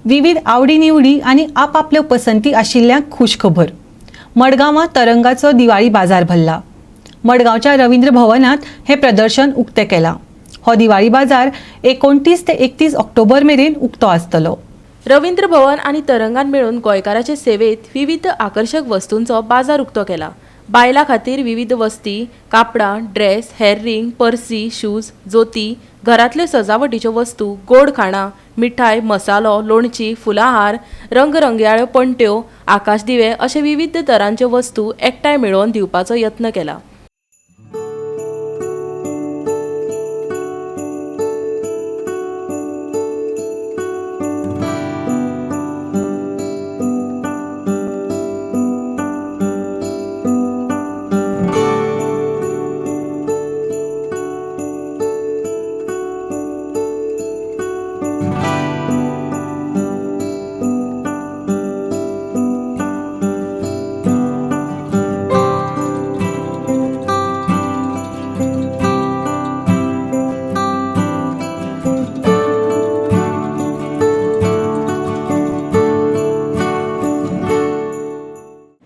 विविध आवडी निवडी आनी आपापल्यो पसंती आशिल्ल्यांक खूश खबर. मडगांवां तरंगाचो दिवाळी बाजार भरला. मडगांवच्या रवींद्र भवनात हें प्रदर्शन उक्तें केलां. हो दिवाळी बाजार 29 ते 31 ऑक्टोबर मेरेन उक्तो आसतलो. रवींद्र भवन आनी तरंगान मेळून गोंयकाराचे सेवेत विविध आकर्शक वस्तूंचो बाजार उक्तो केला. बायलां खातीर विविध वस्ती, कापडां, ड्रेस, हेर रिंग, पर्सी, शूज, जोती, घरांतल्यो सजावटीच्यो वस्तू, गोड खाणां, मिठाय, मसालो, लोणची, फुलांहार, रंगरंगयाळ्यो पणट्यो, आकाशदिवे अशे विविध तरांच्यो वस्तू एकठांय मेळोवन दिवपाचो यत्न केला.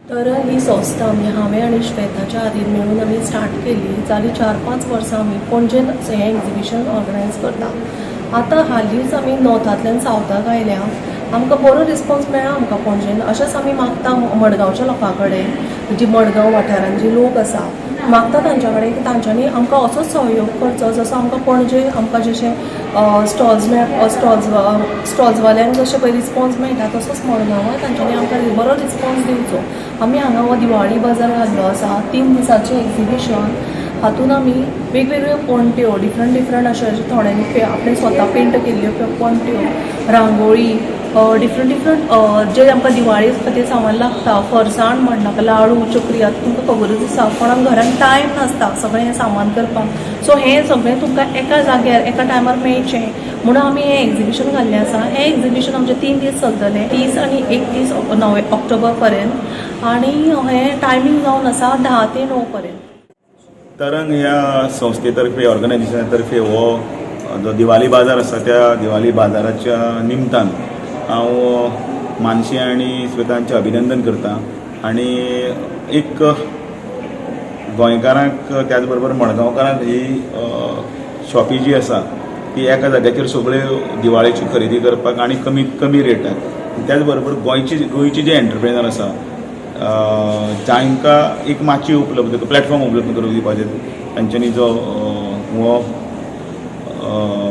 तर ही संस्था आमी, हांवें आनी श्वेताच्या हातीन मेळून आमी स्टार्ट केली. जाली 4-5 वर्सां आमी पणजेन हें एग्जिबिशन ऑर्गनायज करता. आतां हालींच आमी नॉर्थांतल्यान सावथाक आयल्या. आमकां बरो रिस्पॉन्स मेळ्ळा आमकां पणजेन. अशेंच आमी मागता मडगांवच्या लोकां कडेन, जी मडगांव वाठारान जी लोक आसा, मागता तांच्या कडेन की तांच्यांनी आमकां असोच सहयोग करचो, जसो आमकां पणजे आमकां जशें स्टॉल्स मेळ स्टॉल्स स्टॉल्सवाल्यांक जशें पळय रिस्पॉन्स मेळटा, तसोच मडगांवां तांच्यांनी आमकां बरो रिस्पॉन्स दिवचो. आमी हांगा हो दिवाळी बाजार घाल्लो आसा, 3 दिसाचें एग्जिबिशन. हातून आमी वेगवेगळ्यो पणट्यो, डिफरंट डिफरंट अशे अशे थोड्यांनी आपणे स्वता पेंट केल्ल्यो पणट्यो, रांगोळी, डिफरंट डिफरंट जे आमकां दिवाळी खातीर सामान लागता, फरसाण म्हणनाका, लाडू, चकरी. आतां तुमकां खबरूच आसा, कोणाक घरान टायम नासता सगळें हें सामान करपाक. सो हें सगळें तुमकां एका जाग्यार एका टायमार मेळचें म्हणून आमी हें एग्जिबिशन घाल्लें आसा. हें एग्जिबिशन आमचें 3 दीस चलतलें, 30 आनी 31 नवे ऑक्टोबर पर्यंत आनी हें टायमींग जावन आसा 10 ते 9 पर्यंत. तरंग ह्या संस्थेतर्फे, ऑर्गनायझेशना तर्फे हो जो दिवाळी बाजार आसा, त्या दिवाळी बाजाराच्या निमतान हांव मानशी आनी श्वेतांचें अभिनंदन करता आनी एक गोंयकारांक, त्याच बरोबर मडगांवकारांक ही शॉपी जी आसा ती एका जाग्याचेर सगळ्यो दिवाळेची खरेदी करपाक आनी कमी कमी रेटाक, त्याच बरोबर गोंयची जे एंटरप्रेनर आसा, जांकां एक माची उपलब्ध, प्लॅटफॉर्म उपलब्ध करून दिवपाचें तांच्यांनी जो हो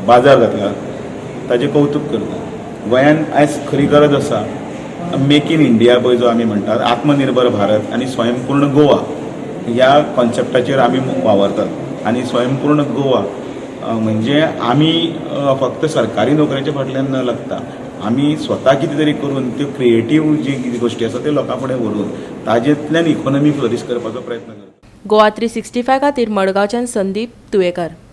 बाजार घातला, ताजें कौतूक करता. गोंयांत आयज खरी गरज आसा मेक इन इंडिया पळय जो आमी म्हणटात, आत्मनिर्भर भारत आनी स्वयंपूर्ण गोवा ह्या कॉन्सेप्टाचेर आमी वावरतात. आनी स्वयंपूर्ण गोवा म्हणजे आमी फक्त सरकारी नोकरेच्या फाटल्यान न लागता आमी स्वता कितें तरी करून त्यो क्रिएटीव जी कितें गोश्टी आसा त्यो लोकां फुडें व्हरून ताजेंतल्यान इकोनॉमी फ्लरीश करपाचो प्रयत्न करता. गोवा 365 खातीर मडगांवच्यान संदीप तुयेकार.